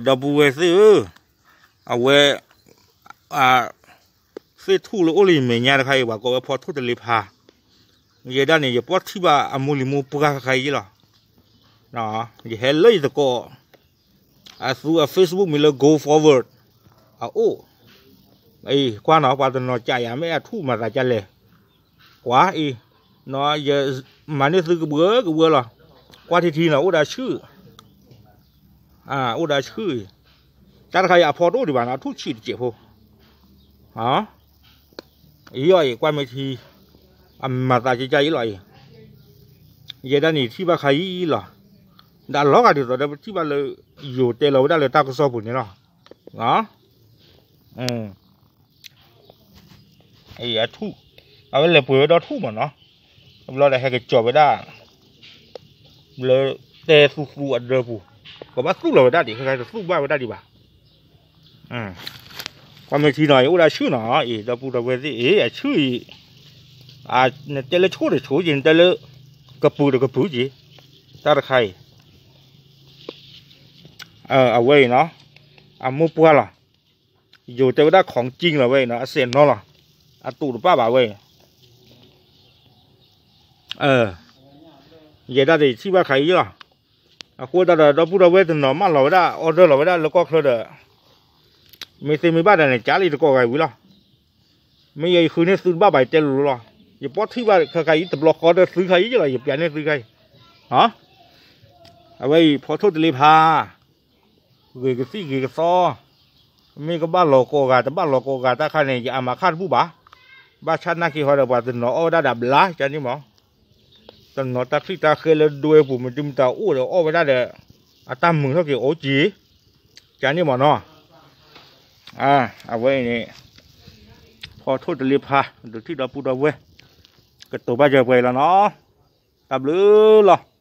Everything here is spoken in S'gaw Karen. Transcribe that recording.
ဒီပုၢ်ဝဲၢ်သ့ၣ်ဧၢ, အဝဲ သ့ၣ်ထူၣ်လၢအိၣ်လၢယမဲာ်ညါတခါအံၤ ပှၤကိးဝဲဖီထိၣ်တလ့ဖါ, ယဲဒၣ်န့ၣ် ယပီၢ်ထံၣ်ဘၣ်အမိၢ်လံၤမိၢ်ပှၢ်ခါခါအံၤလီၤ. ယဟဲလၢယသကိး အသူအ Facebook မ့ၢ်လၢ Go Forward အအိၣ်, အံၤကွၢ်နီၤ ပှၤတနီၤကးယၤ မ့ၢ်အထူၣ်မၤသးကလဲၣ်, ကွၢ်အံၤ, ယမၤန့ၢ်သုကဘှၢကဘှၢလီၤ, ကွၢ်ထံထံနီၤ အိၣ်ဒၣ်ဆူၣ် အိၣ်ဒၣ်ဆူၣ်အံၤ, တၢ်တခါအံၤအဖီတအိၣ်ဒံးဘၣ်နီၤ အထူၣ်ဆံးတစဲးဖိ, အံၤအံၤ ကွၢ်မ့ၢ်ထံ, အမၤသးကကါအံၤလီၤအံၤ, ယဲဒၣ်န့ၣ်ထံၣ်ဘၣ်ခါအံၤလီၤ, ဒီးအလီၤဂာ်ဒ်သိးဒီးပထံၣ်ဘၣ်လၢ ယိၤတဲလီၤဝဲဒၣ်လၢတၢ်ကစီၣ်ပူၤန့ၣ်လီၤ. အထူၣ်, အဝဲလဲၤပှ့ၤဝဲဒီထူၣ်မးနီၤ, ဘျီဒီးဟဲကစီၤဝဲဒၣ် လၢတဲသူသူအဒၢပူၤ, ကဘၣ်သူၣ်လီၤဝဲဒၣ်ဒံး ခဲခါတသူၣ်ဘၣ်ဝဲဒၣ်ဒံးဘၣ်. ကွၢ်မ့ၢ်ထံနီၤ အံၤအိၣ်ဒၣ်ဆူၣ်နီၤ, အံၤဒီပုၢ်ဒီဝဲၢ်သ့ၣ်အံၤ အဆူၣ်အံၤ, နတဲလၢဆိၣ်တဆိၣ်က့ၤ နတဲလၢ ကပုာ်တကပုာ်က့ၤ, တၢ်တခါအံၤ အဝဲအံၤနီၤ, အမိၢ်ပှၢ်လီၤ, ယိၤတဲဝဲဒၣ် ของจริง လီၤဝဲအံၤနီၤ အစဲးနီၤလီၤ, အတူးတပၣ်ဘၣ်ဝဲအံၤ, ယဲဒၣ်ဒီးယထံၣ်ဘၣ်ခါအံၤလီၤ, အဃိသတးဒီး ဒီပုၢ်ဒီဝဲၢ်တနီၤမၢလီၤဝဲဒၣ် order လီၤဝဲဒၣ်လၢကီၢ်ချၢဒီး မ့ၢ်သ့မ့ၢ်ဘၣ်ဒီးန့ၣ် ကးလံတကိးဂၤဝံၤလီၤ, မ့ၢ်ယဃုန့ၢ်သုတဘၣ်ဘၣ် ယတဲလိၤလိၤလီၤ, ယပီၢ်ထံၣ်ဘၣ်ခါခါအံၤ တဘျီဃီဒီးသုခါအံၤလီၤ ယပျးန့ၢ်သုခါအံၤ, အဝဲအံၤဖီထိၣ်တလ့ဖါ ဂ့ၤကသံၣ်ဂ့ၤကသီ, မ့ၢ်ကဘၣ်လီၤကိးဂၤ တဘၣ်လီၤကိးဂၤတၢ်ခါန့ၣ် ယအမၤခါတဘူၣ်ဘၣ်, ဘၣ်ဆၣ်နာ်က့ၤဟီဒီး ပှၤတနီၤအီၣ်ဝဲဒၣ်ဒီးဘျါ ကန့ၣ်မး, တနီၤတၢ်ချံၣ်တၢ်ဃဲလၢဒွဲပူၤ မ့ၢ်ဒုမတၤအိၣ်ဒီးအီၣ်ဝဲဒၣ်ဒီး အတၢ်မုာ်ထီၣ်က့ၤအိၣ်က့ၤ, ကန့ၣ်မးနီၤ, အဝဲအံၤန့ၣ် ဖီထိၣ်တလ့ဖါ ဒုးထံၣ်ဒီပုၢ်ဒီဝဲၢ် ကတိၤဘၣ်စၢၤပှဲၤလီၤနီၤ, တၢ်ဘျုးလီၤ.